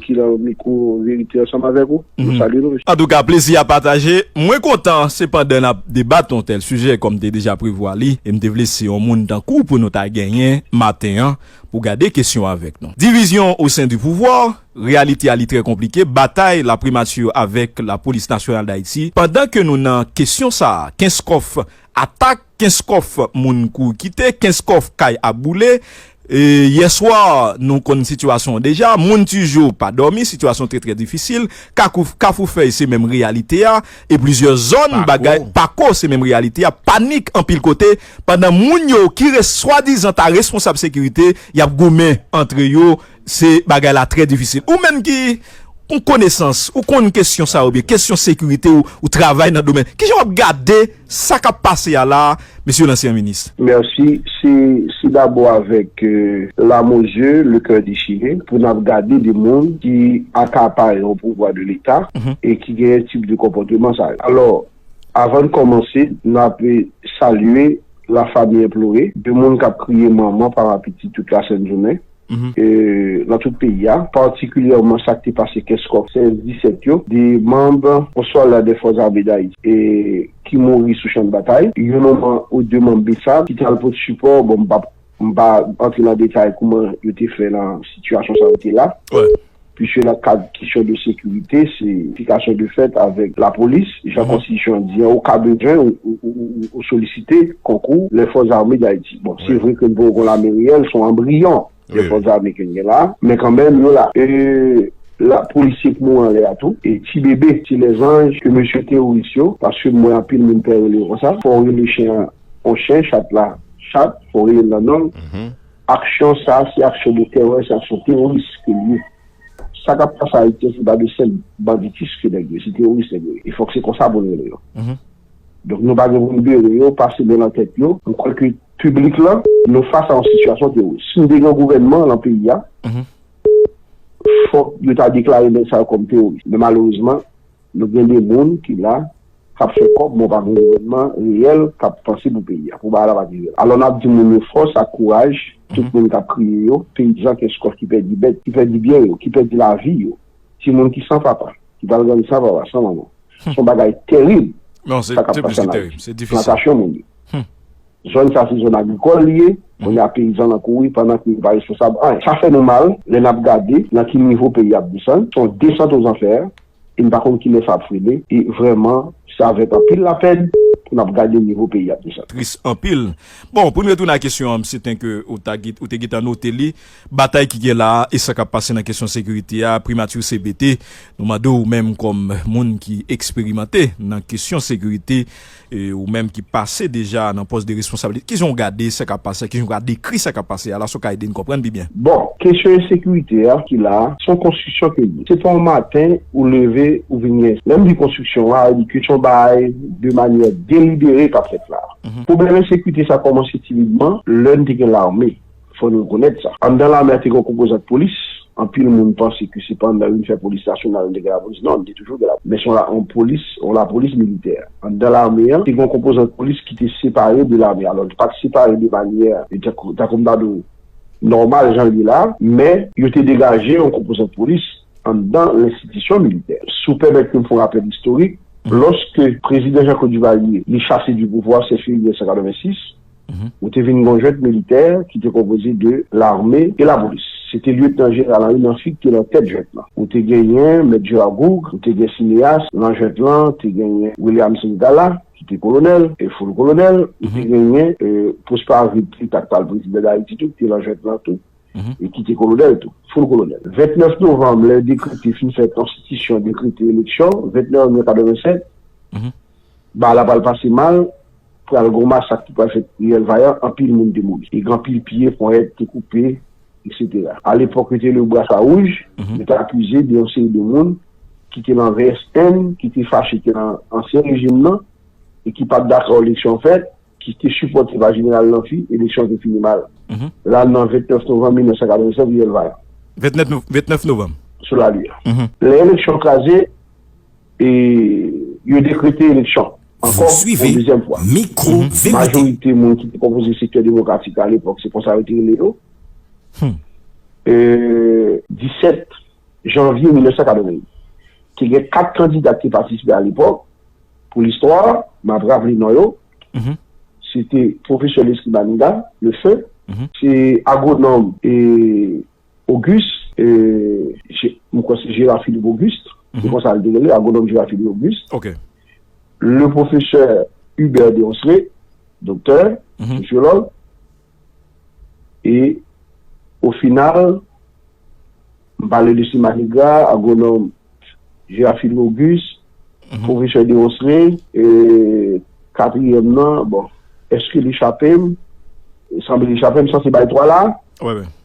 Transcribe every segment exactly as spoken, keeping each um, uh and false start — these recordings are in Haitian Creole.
ki nan mikwo Verite ansanm avèk ou. Nou salye nou, mesye. Antouka, plezi a pataje. Mwen kontan, sepandan, n ap debat yon tèl sijè, kòm m te deja prevwa li, e m te vle se yon moun tankou w pou nou ta genyen maten an, pou gade kesyon avèk nou. Division au sein du pouvoir, reyalite a li trè konplike, batay la primati avèk la polis nasyonal d Ayiti, pandan ke nou nan kesyon sa a, Kenskòf atak, Kenskòf moun kouri kite, Kenskòf kay ap boule, e, yèswa, nou konn sitiyasyon an deja, moun Tijo pa dòmi, sitiyasyon trè, trè difisil, Kafou, Kafou Fèy se menm reyalite a, e plizyè zòn, bagay, Pako se menm reyalite a, panik anpil kote, pandan moun yo ki res-, swadizan ta responsab sekirite, y ap goumen antre yo, se bagay la trè difisil. Ou menm ki yon konesans, ou konn kesyon sa yo byen, kesyon sekirite, ou, ou travay nan domèn. Kijan w ap gade sa k ap pase a la, mesye lansyen minis? Mèsi. Se, se dabò avèk, euh, larmes aux yeux, le cœur déchiré, pou n ap gade de moun ki akapare yon pouvwa de Leta e ki genyen tip de konpòteman sa yo. Alò, avan n kòmanse, n ap, euh, salye la famille implorée, de moun k ap kriye manman, papa, pitit tout la sent jounen, euh, nan tout peyi a, patikilyèman sa k te pase Kenskòf sèz disèt yo, de manm Oswald des Forces Armées d'Haïti, e ki mouri sou chan de batay, youn ou de manm BSAP ki t al pot sipò, bon, m pa, m pa antre nan detay kouman yo te fè nan sitiyasyon sa yo te la, puiske nan kad kesyon de sekirite, se aplikasyon de fèt avèk lapolis, jan konstitisyon an di an, au cas besoin, ou, ou, ou, ou, ou solisite konkou les Forces Armées d'Haïti. Bon, se vre ke n poko gen lame reyèl, se yon anbriyon les Forces Armées ke n gen la, men kanmenm, yo la. E, la, polisye k mouri anlè a tou, e ti bebe, ti lèzanj ke mesye teworis yo, paske m wè anpil moun pè rele yo konsa, fò w rele chen an, yon chen, chat la, chat, fò w rele l nan non l. Aksyon sa, se aksyon de tèrè, se aksyon teworis ke l ye. Sa k ap pase Ayiti an, se pa de senp banditis ke nèg yo, se teworis nèg yo ye. E fòk se konsa pou n rele yo. Donk, nou pa gen pou n bere yo, pase men nan tèt yo. M kwè ke piblik lan, nou fas a yon sitiyasyon teworis. Si nou te gen yon gouvènman nan peyi a, fòk yo ta deklare nèg sa yo kòm teworis. Men malerezman, nou gen de moun ki la, k ap fè kòb, men w pa gen yon gouvènman reyèl k ap panse pou peyi a, pou bagay la pa t reyèl. Alò, n ap di moun yo fòs ak kouraj, tout moun k ap kriye yo, peyizan, Kenskòf ki pèdi bèt, ki pèdi byen yo, ki pèdi lavi yo, timoun ki san papa, ki pral grandi san papa, san manman. Se yon bagay terib, sa k ap pase an Ayiti. Plantasyon moun yo. Zòn sa se zòn agrikòl li ye, kounye a peyizan nan kouri pandan ke yo pa responsab anyen. Sa fè nou mal lè n ap gade nan ki nivo peyi ap desann, se yon desant aux enfers, e n pa konn kilè sa ap frennen, e vrèman, se avèk anpil lapèn pou n ap gade nivo peyi ap desann. Tris anpil. Bon, pou n retounen a kesyon an, m sèten ke ou ta gen, ou te gentan note li, batay ki gen la a, e sa k ap pase nan kesyon sekirite a, Primati C B T, nou mande w menm kòm moun ki eksperimante nan kesyon sekirite, e, ou menm ki pase deja nan pòs de responsablite, kijan w gade sa k ap pase, kijan w ka dekri sa k ap pase a la, sa w ka ede n konprann pi byen? Bon, kesyon ensekirite a ki la a, se yon konstriksyon ke l ye. Se pa yon maten ou leve, ou vin gen. Lè m di konstriksyon an, sa vle di ke se yon bagay de manyè delibere k ap fèt la a. Pwoblèm ensekirite sa kòmanse timidman, lè n te gen lame. Fò nou rekonèt sa. Anndan lame a te gen yon konpozant polis. Anpil moun panse ke se pandan yo vin fè polis nasyonal, nou te gen lapolis. Non, nou te toujou gen lapolis. Men se yon la, yon polis, yon lapolis militè. Anndan lame an, te gen yon konpozant polis ki te separe de lame. Alò, li pa t separe de manyè, e tankou, tankou m ta di w, nòmal jan l ye la, men yo te degaje yon konpozant polis anndan lenstitisyon militè. Si w pèmèt ke m fè yon rapèl istorik, lòske prezidan Jean-Claude Duvalier, li chase du pouvoir sèz fevriye mil nèf san katrevensis, ou te vin gen yon jwèt militè ki te konpoze de lame e lapolis. Se te lyetnan jeneral Henri Namphy ki te nan tèt jwèt lan. Ou te genyen Mèt Gérard Gourgue, ou te gen sineyas nan jwèt lan, te genyen William Singala, ki te kolonèl, e full kolonèl, ou te genyen, e, Prosper Avril ki t ap pral prezidan Dayiti tou, ki te nan jwèt lan tou, e ki te kolonèl tou, full kolonèl. Vennèf novanm, lè dekrete fin fèt, konstitisyon dekrete eleksyon, vennèf novanm katrevennsèt, bagay la pral pase mal, pral gen yon masak ki pral fèt Riyèl Vayan, anpil moun te mouri. E gen anpil pye, ponyèt te koupe, etsetera. A lepòk, yo te rele yo Brasa Wouj, yo te akize de yon seri de moun ki te nan V S N, ki te fache ke nan ansyen rejim nan, e ki pa t dakò eleksyon fèt, ki te sipòte pa Jeneral Namphy, eleksyon te fini mal. La, nan vennèf novanm mil nèf san katrevennsèt, Riyèl Vayan. Vennèf nov-, vennèf novanm. Sou lari a. Lè eleksyon kraze, e yo dekrete eleksyon ankò, yon dezyèm fwa. Majorite moun ki te konpoze sektè demokratik a lepòk, se konsa yo te rele yo. E, disèt janvye mil nèf san katreven. Te gen kat kandida ki te patisipe alepòk. Pou listwa, m ap raple non yo. Se te pwofesè Leslie Manigat, le feu. Se agwonòm e Auguste, e, Je- m kwè se Gérard Philippe Auguste. Se konsa l te rele, agwonòm Gérard Philippe Auguste. Le pwofesè Hubert Deronceray, doktè, sosyològ. E o final, m pale de Simanigra, agwonòm Gérard Philippe Auguste, pwofesè Deronceray, e katriyèm nan, bon, èske li chape m? Sanble li chape m, sanse bay twa la.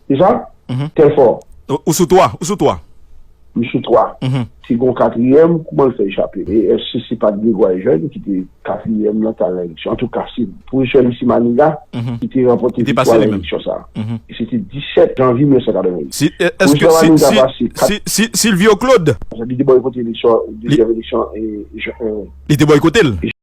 Se sa? Telfò. Ou sou twa, ou sou twa. M sou twa. Si gon katriyèm, kouman l fè chape? E èske se pa t Grégoire Eugène ki te katriyèm nan ta nan eleksyon? Antouka, se pwofesè Lucie Manigat ki te ranpòte viktwa nan eleksyon sa a. E se te disèt janvye mil nèf san katreven. Si, e, èske, Pwofesè si, Manigat si, pase kat si, si Silvio Claude, li te bòykote eleksyon, dezyèm eleksyon, e, jan- e, li te bòykote l.